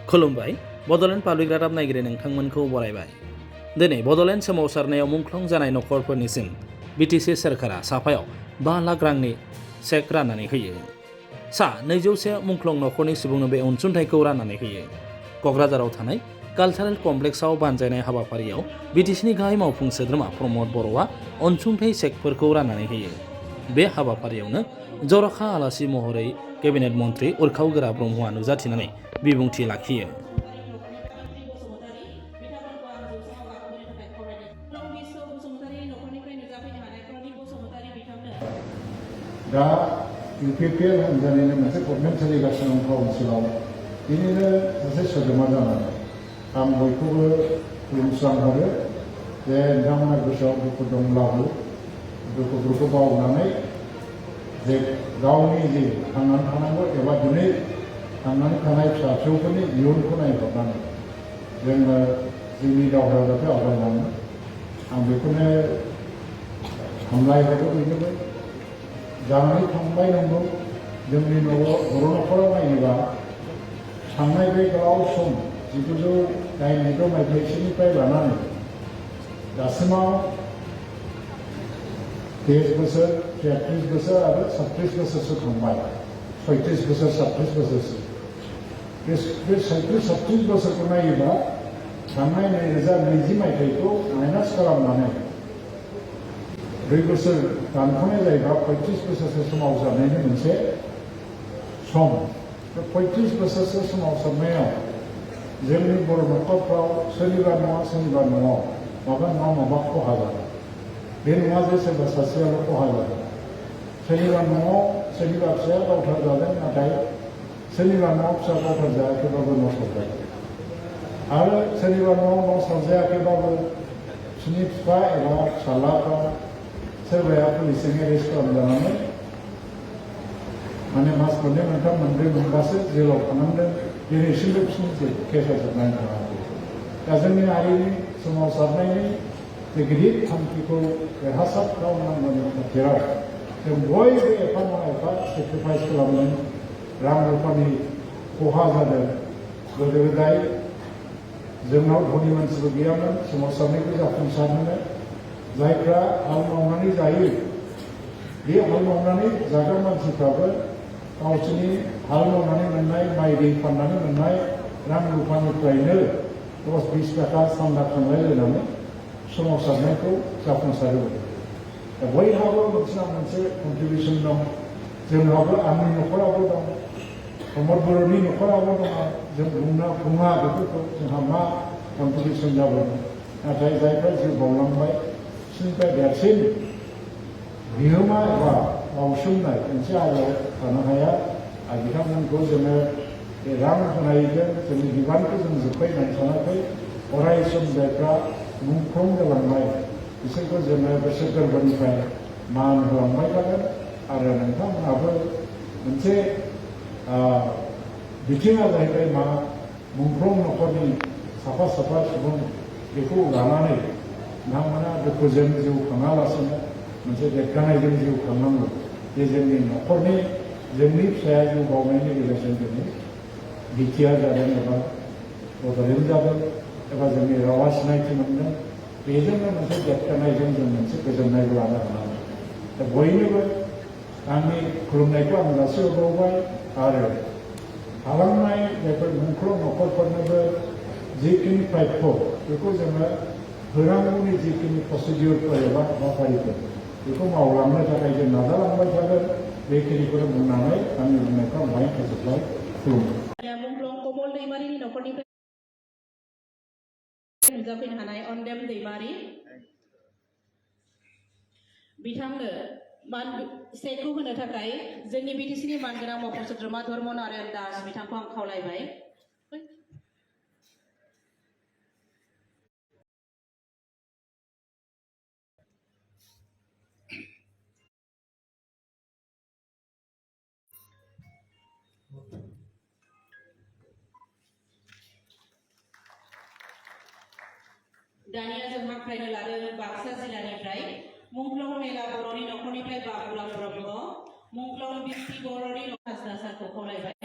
खुलुमबाय बड'लेण्ड पाब्लिक रादाब नायगिरि नोंथांमोनखौ बरायबाय। दिनै बड'लेण्ड सोमावसारनायाव मुंख्लं जानाय नखरफोरनिसिम बिटिसि सोरखारा साफायाव 5 लाख रांनि चेक राननानै होयो। सा 200 मुंख्लं नखरनि सुबुंनो बे अनसुंथाइखौ राननानै होयो। क'क्राझाराव थानाय कालचारेल कमप्लेक्सआव बानजायनाय हाबाफारियाव बिटिसिनि गाहाय मावफुं सोद्रोमा प्रमद बर'आ अनसुंथाइ चेकफोरखौ राननानै होयो। बे हाबाफारियावनो जर'खा आलासि महरै केबिनेट मन्त्रि उरखाव गोरा ब्रह्मआ नुजाथिनानै बिबुंथि लाखियो। दा UPPL हान्जानिनो मोनसे गभर्नमेन्ट सोलिगासिनो दं काउन्सिलाव बिनिनो सासे सोद्रोमा जानानै आं बयखौबो खुलुमस्रांहरो जे नोंथांमोना गोसोआव दुखु दंब्लाबो दुखुफोरखौ बावनानै जे गावनि जि थांनानै थानांगौ एबा दिनै थांनानै थानाय फिसा फिसौफोरनि इयुनखौ नायहरनानै जोङो जोंनि दावहायाव जाहाथे आवगायलाङो आं बेखौनो हामलायहरो बयनोबो। जानानै थांबाय नंगौ जोंनि बर' नखराव नायोबा थांनाय बे गोलाव सम 1986 मायथाइनिफ्राय लानानै दासिमाव 30 बोसोर 33 बोसोर आरो 36 बोसोरसो थांबाय 36 बोसोर 37 बोसोरसो बे 37 बोसोरखौ नायोबा थांनाय 2020 मायथाइखौ माइनास खालामनानै 2 बोसोर दानख'नाय जायोबा 35 बोसोरसो सोमावसारनायनि मोनसे सम। 35 बोसोरसो सोमावसारनायाव जोंनि बर' नखरफ्राव सोरनिबा नङा सोरनिबा न'आव माबा नङा माबा खहा जादों। बे नङा जे सोरबा सासेयाल' खहा जादों। सोरनिबा न'आव सोरनिबा फिसाया गावथार जादों नाथाय सोरनिबा न'आव फिसा गावथार जायाखैबाबो न' सावजादों आरो सोरनिबा न'आव न' सावजायाखैबाबो बिसोरनि बिफा एबा फिसालाफ्रा सोरबाया पुलिसजों एरेस्ट खालामजानानै माने मास मोननै मोनथाम मोनब्रै मोनबासो जेलाव थानांदों। दिनैसिमबो बिसोरनि केसआ जोबनानै थाङाखै। दा जोंनि हारिनि सोमावसारनायनि जे गिदिर थांखिखौ देरहासार खालामनांगौनि खाथिराव जों बयबो एफा नङा एफा सेक्रिफाइस खालामदों। रां रुफानि खहा जादों। गोदो गोदाय जोंनाव धनि मानसिबो गैयामोन सोमावसारनायखौ जाफुंसारहोनो। जायफ्रा हाल मावनानै जायो बे हाल मावनानै जाग्रा मानसिफ्राबो गावसोरनि हाल मावनानै मोननाय माइ दै फाननानै मोननाय रां रुफानिफ्रायनो 10-20 थाखा सान्दा खांलायलायनानै सोमावसारनायखौ जाफुंसारोमोन। दा बयहाबो मोनसे कन्ट्रिबिउसन दं। जोंहाबो आंनि नखराबो दं प्रमद बर'नि नखराबो दङ। जों बुङा बेफोरखौ जोंहा मा कन्ट्रिबिउसन जाबोदों। नाथाय जायफ्रा जिउ बावलांबाय बिसोरनिफ्राय देरसिन बिहोमा एबा बावसोमनाय मोनसे आयदायाव थानो हाया। आरो बिथांमोनखौ जोङो बे रां होनायजों जोंनि बिबानखौ जों जोब्बाय होननानै सानाखै। अराय सम जायफ्रा मुंख्लं जालांबाय बिसोरखौ जोङो गोसो गोरबोनिफ्राय मान होलांबाय थागोन। आरो नोंथांमोनहाबो मोनसे बिथिङा जाहैबाय मा मुंख्लं नखरनि साफा साफा सुबुं बेखौ लानानै नोंथांमोना दुखुजों जिउ खाङालासिनो मोनसे देरगानायजों जिउ खांनांगौ। जे जोंनि नखरनि जोंनि फिसाया जिउ बावनायनि गेजेरजों दिनै बिटिआर जादों एबा बड'लेण्ड जादों एबा जोंनि रावा सिनायथि मोनदों। बेजोंनो मोनसे देरगानायजों जों मोनसे गोजोननायबो लानो हानांगौ। दा बयनोबो आंनि खुलुमनायखौ आं जासिहरबावबाय आरो थालांनाय जायफोर मुंख्लं नखरफोरनोबो जिखिनि प्राप्य बेखौ जोङो होनांगौनि जिखिनि प्रसिडिउरफोर एबा हाबाफारिफोर बेखौ मावलांनो थाखाय जों नाजालांबाय थागोन। बेखिनिखौनो बुंनानै आंनि बुंनायखौ आं बाहाय फोजोबबाय। खुलुमबाय। मुंख्लं कमल दैमारिनि नखरनिफ्राय नुजाफैनो हानाय अनदेम दैमारि बिथांनो चेकखौ होनो थाखाय जोंनि बिटिसिनि मानगोनां मावफुं सोद्रोमा धर्म नारायण दास बिथांखौ आं खावलायबाय। दानिया जों हांख्रायनो लादों बाक्सा जिल्लानिफ्राय मुंख्लं मेला बर'नि नखरनिफ्राय बाबुराम ब्रह्म मुंख्लं बिस्ति बर'नि हाजदा सारखौ खावलायबाय।